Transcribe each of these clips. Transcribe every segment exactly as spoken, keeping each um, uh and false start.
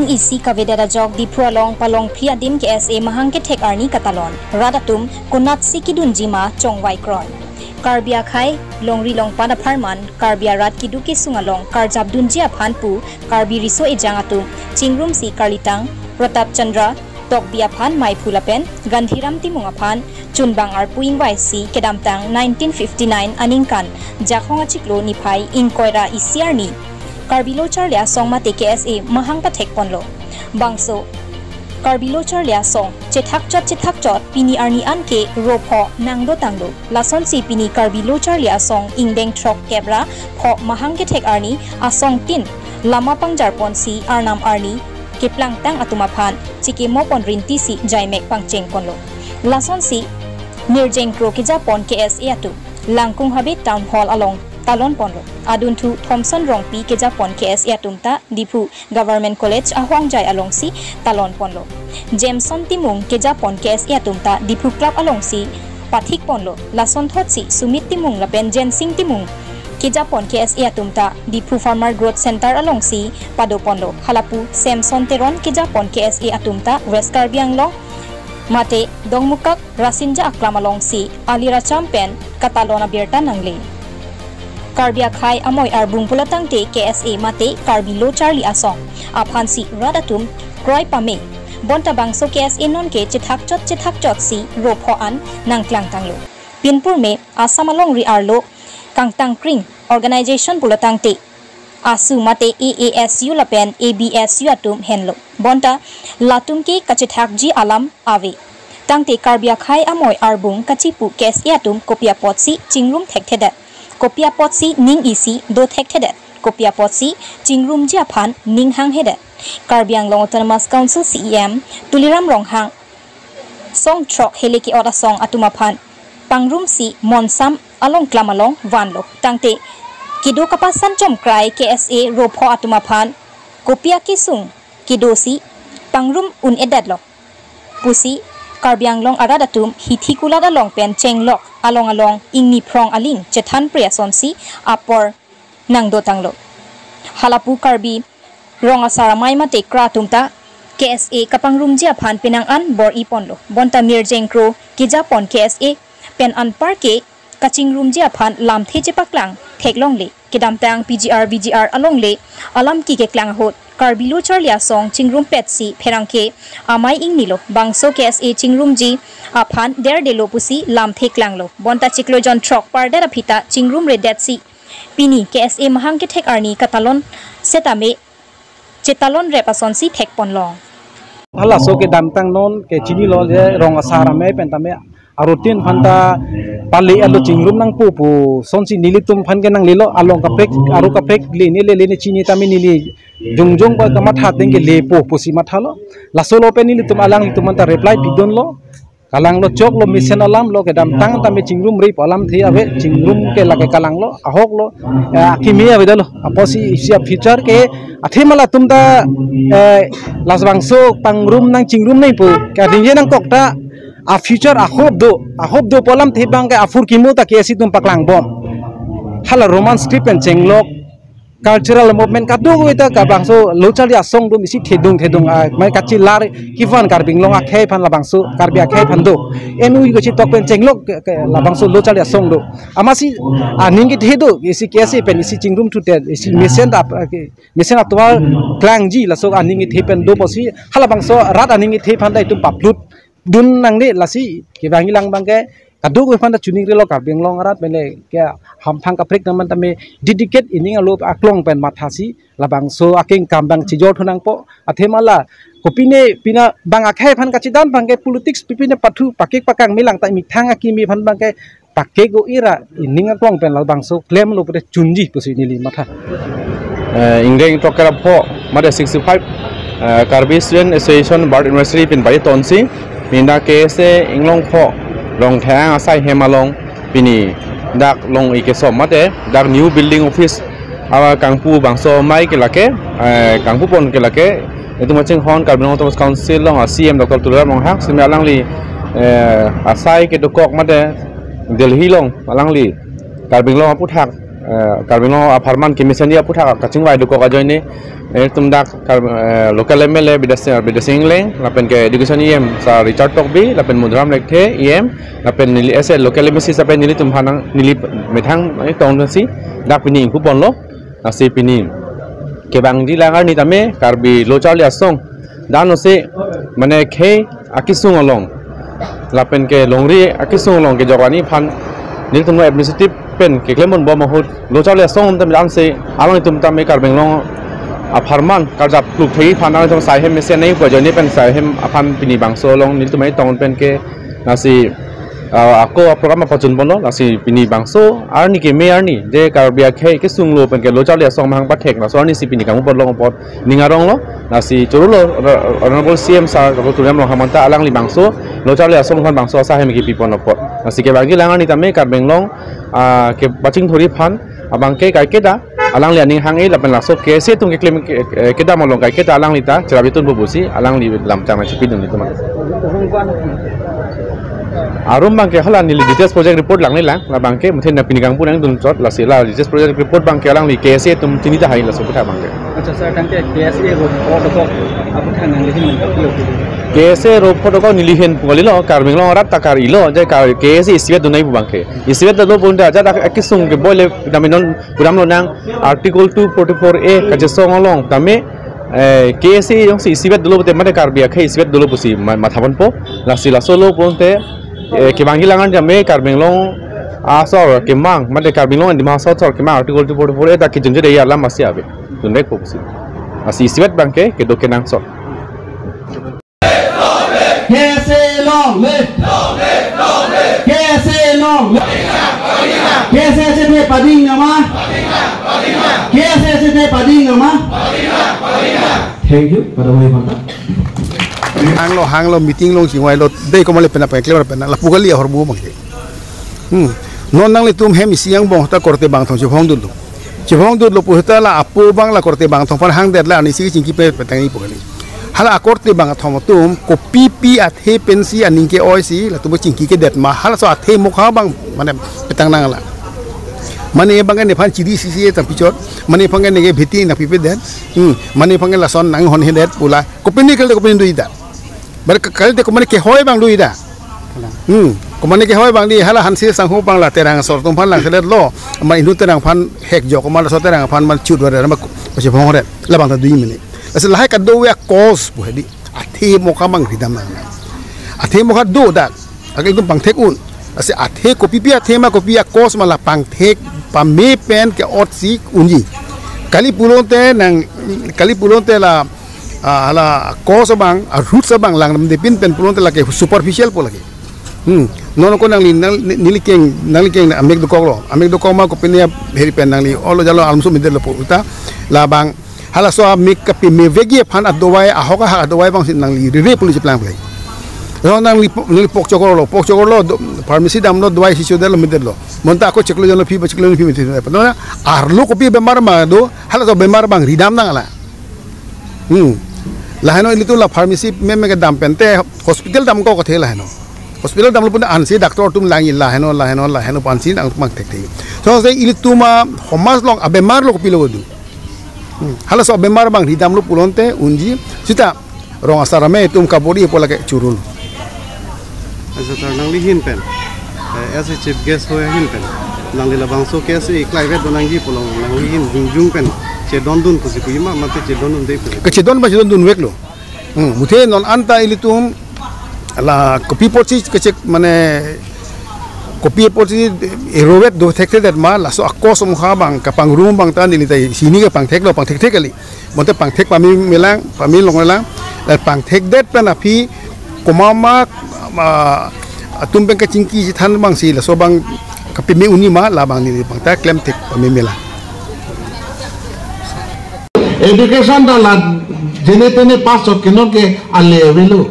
Isi kavedet ajok Diphu along palongphli adim K S A mahang kethek arni katalon. Rat atum konatsi kedunji ma chongvai kroi. Karbi akhei longri longpat apharman Karbi arat keduk kesung along karjap dunji aphan pu Karbi riso ejang atum chingrumsi karlitang Pratap Chandra Tokbi aphan maiphu lapen Gandhiram Timung aphan chunbang arpu ingvaisi kedamtang nineteen fifty-nine aningkan Jakhong achiklo niphai ingkoi ra isi arni Karbi Lo Charli Asong mate K S A mahang pathek ponlo. Bangso Karbi Lo Charli Asong chethakchot chethakchot pini arni anke ro pho nangdotanglo. Lasonsi pini Karbi Lo Charli Asong ingdeng throkkep ra pho mahang kethek arni asongtin lama pangjar ponsi arnam arni keplangtang atum aphan chikimo pon rintisi jaimek pangcheng ponlo. Lasonsi Mirjeng Kro kejapon K S A atum Langkung Habe Town Hall along talon ponlo. Adunthu Thomson Rongpi kejapon K S A atum ta Diphu Government College ahongjai alongsi talon ponlo. Jameson Timung kejapon K S A atum ta Diphu Club alongsi pathik ponlo. Lasonthotsi Sumit Timung lapen Jensing Timung kejapon K S A atum ta Diphu Farmer Growth Center alongsi pado ponlo. Halapu Samson Teron kejapon K S A atum ta West Karbi Anglong mate Dongmukak Rasinja aklam alongsi aliracham pen katalon abirta nangle. Karbi akhei amoi arbung pulo tangte K S A mate Karbi Lo Charli Asong aphansi rat atum kroi pame. Bonta bangso K S A nonke chethakchot chethakchotsi ro pho an nangklangtanglo. Pinpur me Assam alongri arlo kangtangkring organization pulo tangte ASU mate A A S U lapen A B S U atum henlo. Bonta latum ke kachethakji alam ave. Tangte Karbi akhei amoi arbung kachipu K S A atum kopi apotsi chingrum thekthedet, kopi apotsi ning isi do thekthedet, kopi apotsi chingrumji aphan ning hanghedet. Karbi Anglong Autonomous Council C E M Tuliram Ronghang song throk hele ke-ot asong atum aphan pangrumsi Monsam along klam along vanlo. Tangte kedo kapasan chomkrai K S A ro pho atum aphan kopi akesung kedosi pangrum un-edetlo pusi Karbi Anglong arat atum hithi kulat along pen chenglok along along ingni phrong aling chethanpre asonsi apor nangdotanglo. Halapu Karbi rong asar amei mate kra atum ta K S A kapangrumji aphan penang an bor-i ponlo. Bonta Mirjeng Kro kejapon K S A pen anparke kachingrumji aphan lamthe chepaklang theklongle. Kedamtang P G R V G R alongle alam kekeklang ahut Karbi Lo Charli Asong chingrumpetsi pherangke amei ingnilo. Bangso K S A chingrumji aphan derdelo pusi lamthe klanglo. Bonta chiklo jon throk pardet aphi ta chingrumredetsi pini K S A mahang kethek arni katalon setame chetalon rep asonsi thekponlong. Halaso kedamtang non ke chinilo je rong asar amei pen tame arutin aphan ta pali alo chingrum nangpo pu sonsi nelitum aphan ke nanglelo, along kaprek aru kaprek lene le lene chini tame neli jongjong ba kamatha ateng ke lepo pusi mathalo. Laso lo pen nelitum alanglitum aphan ta reply pidunlo. Kalanglo, choklo, mesen alamlo, kedamtang tame chingrumrepo alamthe ave, chingrum ke lake kalanglo, ahoklo, eh, akimi avedetlo. Apotsi isi a-future ke athema latum ta, eh, labangso pangrum nangchingrum nangpo, ke ringye nangkok ta, a-future a-hope do, a-hope do pu alamthe abang ke aphurkimo ta K S A atum paklangbom. Hala Roman script pen chenglok, cultural movement kadokave ta labangso Lo Charli Asong atum isi thedung thedung, ah, mai kachelar kevan Karbi Anglong akhei aphan labangso Karbi akhei aphan do. M U kachetok pen chenglok ke, ke labangso Lo Charli Asong do. Amatsi aning kethe do, isi K S A pen isi chingrumthudet, isi mesen ap, ah, ke, mesen atovar klangji laso aning kethe pen do pusi halabangso rat aning kethe aphan ta itum paplut dun nangne lasi kevangji lang abang ke kadokave aphan ta chuningrilo Karbi Anglong arat pen le ke hamphang kaprek nangman tame dedicate ining alo aklong pen mathasi labangso akengkam abang chijor thu nangpo athema la kopine pina bang akhei aphan kachedam abang ke politics pipine pathu pakik pakangmi lang ta methang akimi aphan abang ke pakik o ira ining aklong pen labangso klemlo pute chunji pusi neli matha. Eh, ingdeng throkkep ra pho mate sixty-five, eh, Karbi Student Association Birth Anniversary pin bai tonsi, pini dak K S A Inglongpho Rongthang asai hem along pini dak long-i kesom mate dak new building office awa kangpu bangso amei ke lake, eh, kangpu pon ke lake, itum kachinghon Karbi Anglong Autonomous Council along a-C E M Doctor Tuliram Ronghang, simi alangli, eh, asai kedokok mate Delhi along alangli Karbi Anglong aphuthak Eh, Karbi Anglong apharman kemesen aputhak kachingvai dokok ajoine, eh, tum dak Kar-, eh, local M L A Bidya Sing, Bidya Sing Engleng, lapen ke Education E M Sir Richard Tokbi, lapen Mudram Lekthe E M, lapen neli ese local M A C lapen nelitum aphan nang, neli methang, eh, tong si dak pini ingpu ponlo, lasi pini kevangji alang arni tame Karbi Lo Charli Asong dan ose mane khei akesung along lapen ke longri akesung along kejok arni aphan nelitum lo administrative pen keklem ponbom ahut Lo Charli Asong atum tame dan se alanglitum tame Karbi Anglong apharman karjap kluk thei aphan alanglitum sai hem mesen nai pu ajoine pen sai hem aphan pini bangso along nelitum ai tong pen ke lasi, ah, ako program apachun ponlo, lasi pini bangso arni keme arni je Karbi akhei kesung lo pen ke Lo Charli Asong amahang pathek, laso arni si pini kangpu ponlo apot ning aronglo, lasi chorolo Honorable C M Sir Doctor Tuliram Ronghang anta alangli bangso Lo Charli Asong aphan bangso asai hem kepi pon apot. Lasi kevangji alang arni tame Karbi Anglong, ah, kepachingthurji aphan abang ke kaiketa alangli aning hang-e lapen laso K S A atum keklem ke, eh, kedam along kaiketa alangli ta cherap chetun pu pusi alangli lam chang nangchipidun nelitum. Arum abang ke hala neli details project report langle lang, labang ke mungkin na pini kangpu nangdun chot, lasi la details project report abang ke alangli K S A atum chini tahai laso aputhak abang ke. Accha sir, tangte K S A ropho dokok aputhak nangli hin nangkapilo? K S A ropho dokok neli hin pu kalilo, Karbi Anglong arat ta kar-ilo, je kar K S A isivet dun nai pu abang ke. Isivet dolo pun ta ajat ak-, akesung keboi le dam non pudam lonang Article two forty-four A kachesong along tame, eh, K S A jongsi isivet dolo pute mane Karbi akhei isivet dolo pusi ma-, matha ponpo, lasi laso lo pute, eh, kevangji alang arni tame Karbi Anglong asor kemang mane Karbi Anglong and Dima Hasao asor kemang Article two forty-four A ta kejunjut alam asi ave dunvekpo pusi. Lasi isivet abang ke kedo kenangsot. K S A long live! K S A long live! K S A chethe pading nama? K S A chethe pading nama? Thank you, Madam Hoi Manta. Hanglo, hanglo, meeting along chingvailo, dei komat le penang peng klem penang, lapu kali ahormu abang ke. Hmm. Non nanglitum hem isi angbong ta korte bangthong chevong dunlo. Chevong dunlo pu seta la apo abang la korte bangthong aphan hangdet la arnisi chingki pe petang ni pu kali. Hala akorte bangthong atum kopipi athe pensi aning ke-oi si latum chingki kedet ma halaso athe mokha abang mane petang nanglang. Mane abang ke nephan chiri sisi tang pichot. Mane abang ke neke bheti nangpipedet. Hmm. Mane abang ke lason nanghonhedet pu la. Kopine kali kopine do-idak. Bar ke-, kali de komat kehoi abang do-idak. Hmm. Komat kehoi abang di hala Hanse Sangho abang la Terang asor atum aphan langseletlo. Amat inut Terang aphan hekjok, amat laso Terang aphan man chut varet, amat pachevong ret. Labang ta do-i mene. Lasi lahai kedo a-cause pu hedi. Athe mokha abang ridam nang. Athe mokha do dak. Akel atum pangthek un. Lasi athe kopipi athe ma kopi a-cause ma la pangthek pame pen ke-ot si unji. Kali pulote nang, kali pulote la, ah, la cause abang, a-roots abang langdamde pin pen pulote lake superficial pu lake. Hmm. Non ko nangli, nang, ni-, neli keng, nangli keng amek dokoklo. Amek dokok ma kopine heri pen nangli olo jalo alumso midetlo pu ta. Labang halaso amek kapemevekji aphan adawai, ahok ahak adawai abang si nangli rere pu le cheplang plei. Lo nangli po-, nangli pok chokorlo, pok chokorlo, do-, pharmacy damlo, dawai si chodetlo midetlo. Bonta ako chiklo jonlo phi ba chiklo jonlo phi midetlo. Padona arlo kopi bemar ma do, halaso bemar abang ridam nanglang. Hmm. Laheno ilitum la pharmacy meme kedam pen te hospital damkok athe laheno. Hospital damlo pun ansi doctor atum langji laheno, laheno, laheno pu ansi nang mang thekthek. So se ilitum a-homaj along abemar lo kopilo do. Hmm. Halaso abemar abang ridamlo pulote unji seta rong asar ame atum kabor-i pu lake churun. Accha sir, nangli ahin pen, eh, as a chief guest ahoi ahin pen, nangli labangso K S A klaivet do nangji pulo, nangli ahin jongjong pen chedondun pusi puji ma, mate chedondunde pusi? Kachedon ba chedondunveklo. Hmm, muthe non anta ilitum la kopi apotsi kechek mane kopi apotsi erovet do thekthedet ma, laso a-cause mokha abang kapangrum abang ta neli ta sini ke pangtheklo, pangthekthek kali. Bonta pangthek pamemelang, pame longlang, la pangthekdet pen aphi komat ma, ah, atum pen kachingki chethan abang si laso abang kapeme un-e ma, labang neli abang ta klemthek pamemelang. Education ta la jene tene pass chot ke non ke ale avelo.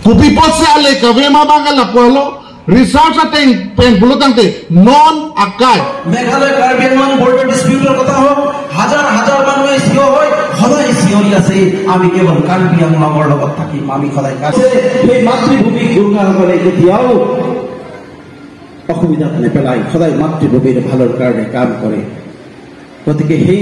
Kopi apotsi ale kave ma abang ke lapulo. Research ateng pen pulo tangte non akai. Meghalaya Karbi Anglong border ডিছপিউটৰ কথা হওক, হাজাৰ হাজাৰ মানুহে থিয় হৈ সদায় চিঞৰি আছে, "আমি কেৱল কাৰ্বি আংলঙৰ লগত থাকিম, আমি সদায় কাৰ্বি।" সেই মাতৃভূমিক গুৰুসকলে কেতিয়াও অসুবিধাত নেপেলাই, সদায় মাতৃভূমিৰ ভালৰ কাৰণে কাম কৰে। গতিকে সেই